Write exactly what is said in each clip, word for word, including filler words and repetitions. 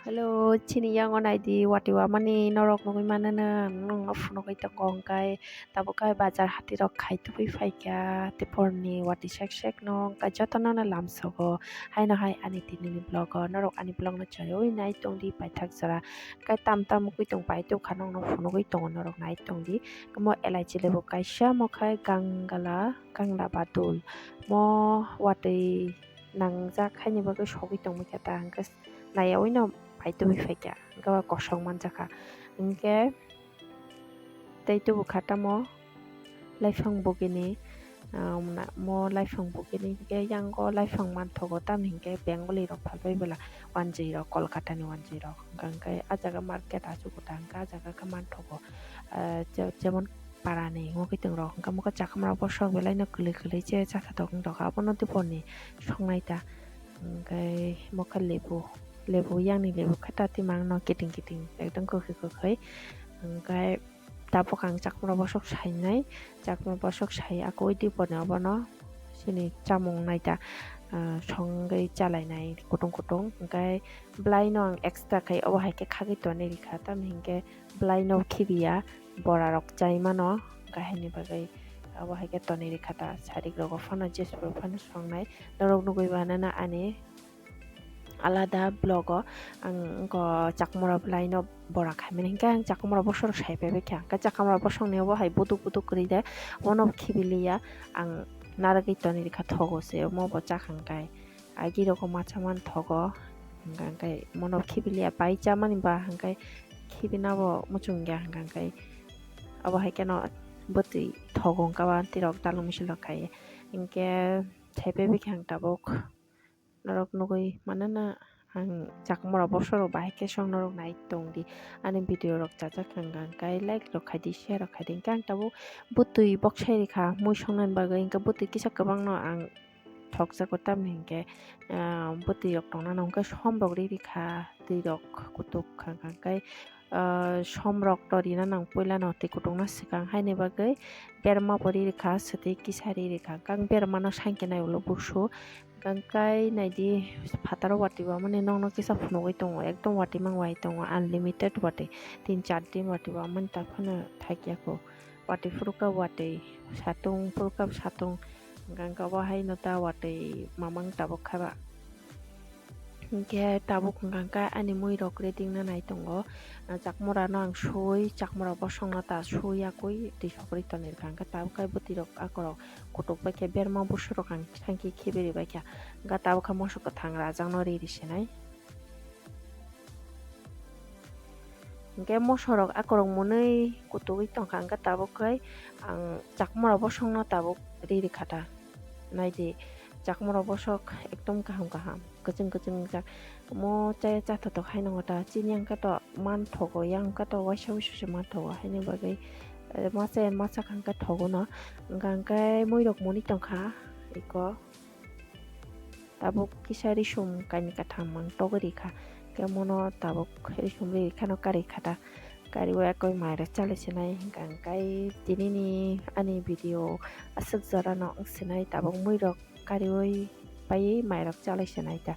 Hello, chini yango naidi watwi wamani norok nugwi manana, ang nokno phunugwi tongo, hwnkhe tabuk khe bazar hati rok khai tubui phaikha, tei porni watwi sek sek no, hwnkhe jotono no lamsogo. Haino hai ani tini ni vlog o norok ani vlog no chaywi nai tongdi paithak jora, hwnkhe tam tam wngwi tong pai tongkha, nokno phunugwi tongo norok nai tongdi. Omo elaichi lebu kaisa, omo khe gangala, gangla badul, omo watwi nangjak haini bagwi sogwi tongmani khe ta, hwnkhe naiyaui no pai tubui phaikha, hwnkhe o kosong manjakha, hwnkhe tei tubu kha tamo laifang bugini, ah, mo laifang bugini hwnkhe yango laifang manthogo, tamni hwnkhe Bengali rok phalbai bwla, wanjwi rok, Kolkata ni wanjwi rok, hwnkhe ah jaga market aswk kwtal, hwnkhe ah jaga khe manthogo, ah, je-, jemon parani wngwi tong rok, hwnkhe mokhe chakhumrok bosok belai no kwlwi kwlwi se chathatok wng tongkha, abono tei porni songnai ta. Hwnkhe mokhe lebu, lebu yangni lebu khe ta tei mangno kiting kiting ekdom kwkhwi kwkhwi. Hwnkhe tabuk ang chakhumrok bosok sainai, chakhumrok bosok sai akwui tei porni obono chini chamung naita, ah, songwi chalainai kutung kutung. Hwnkhe bwlaino ang extra khai obo hai khe khagwi tonwi rikha, tamni hwnkhe bwlaino khibiya, borarok chai mano, hwnkhe haini bagwi obo hai khe tonwi rikha ta, sarik rogo phano, jeswk rok phano songnai, norok nugwi manana ani alada vlog o ang wngkha chakhumrok bwlaino bora khaimani, hwnkhe ang chakhumrok bosok sai paibaikha, hwnkhe chakhumrok bosokni obo hai buduk buduk kwrwi de, obono khibiliya, ang narwgwi tonwi rikha thogo se, omo bo chakha hwnkhe. Agi rok o macha man thogo, hwnkha hwnkhe mono khibiliya pai chamani ba hwnkhe khibina bo muchungya, hwnkha hwnkhe abo hai kheno bwtwi thogo, hwnkha ba tei rok dalong misil rok khai hwnkhe thaipai bwkha ang tabuk norok nugwi manana ang chakhumrok bosok rok bahai khe song norok nai tongdi ani video rok chajak hwnkha hwnkhe like rok khaidi share rok khaidi hwnkhe ang tabuk bwtwi boksai rikha mui songnani bagwi hwnkhe bwtwi kisa kwbangno ang thokjago, tamni hwnkhe, ah, bwtwi rok tongna nangkhe som rok ri rikha, twi rok kutuk kha, hwnkhe, ah, som rok to rina nang puila no twi kutukna swkang, haini bagwi berma bo ri rikha, swtwi kisa ri rikha, hwnkhe ang berma no sankhe nai ulo busu, hwnkhe naidi phataro watwi wamani nokno kisa phunugwi tongo, ekdom watwi mang wai tongo, unlimited watwi, tin char din watwi wamani ta phano thakya kho. Watwi phuru kha watwi satung, phuru kha satung, hwnkha hwnkhe obo haino ta watwi mamang tabuk kha ba. Hwnkhe tabuk hwnkha hwnkhe ani mui rok ready wngna nai tongo. Ah, chakmura no ang sui, chakmura bosong no ta sui yakui twi sogwi tonwi rwkha, hwnkhe tabuk khe bwtwi rok akorok kutuk bai khe berma busu rok ang sankhe khibiri bai kha, hwnkhe tabuk khe moso kwthang rajak no riri sinai. Hwnkhe moso rok akorok mwnwi kutugwi tongkha, hwnkhe tabuk khe ang chakmura bosongno tabuk ri rikha ta. Naidi chakmura bosok ekdom kaham kaham kwchwng kwchwng wngjak. Omo chaya chathotok haino ta chini hwnkhe to manthogo, yang hwnkhe to waisa waisa se manthogo, haini bagwi, eh, masa ya masa kha hwnkhe thogo no. Hwnkha hwnkhe mui rok mwnwi tongkha eko. Tabuk kisa risum kainwi katham ang togwi rikha, khe mono tabuk risum ri kheno kari kha ta, kariwi ekoi mai rok chalai sinai hwnkha hwnkhe tinini ani video aswk jora no wng sinai, tabuk mui rok kariwi paiwi mai rok chalai sinai ta,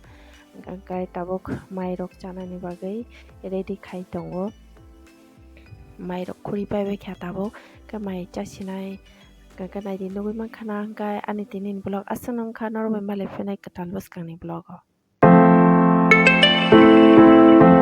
hwnkha hwnkhe tabuk mai rok chanani bagwi ready khai tongo, mai rok khuri paibai kha tabuk khe mai cha sinai. Hwnkhe naidi nugwi mankha na hwnkhe ani tini ni vlog aswk no wngkha, norok bai malai phinai kwtal bwskang ni vlog o.